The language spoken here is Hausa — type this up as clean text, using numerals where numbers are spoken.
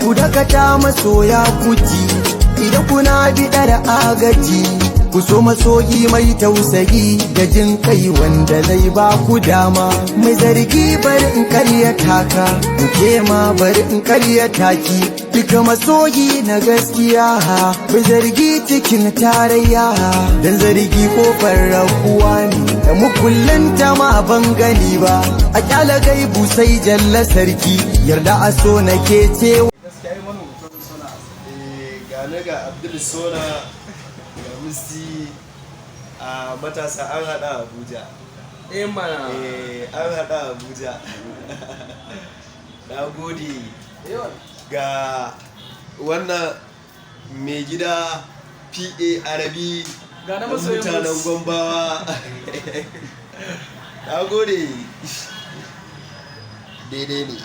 Ku dakata masoya kuji, idan kuna biɗar agaji, ku so masoyi mai tausayi da jin kai wanda zai ba ku dama. Mai zargi, bari in karyata ka, ke ma bari in karyata ki. Duka masoyi na gaskiya bai zargi cikin tarayya, dan zargi kofar rabuwa ne da mukullanta ma ban gani ba. A kyala gaibu sai jalla sarki, yarda a so nake cewa. Gaskiya yi wannan hoton suna. Ga ni ga Abdul Sona, ga Musti a matasa an haɗa Abuja. Eh mana. Eh, an haɗa Abuja. Na gode ga wannan mai gida PA Arabi Ga na ɗan masoyin mutanen Mus. Gombawa. Na gode, daidai ne.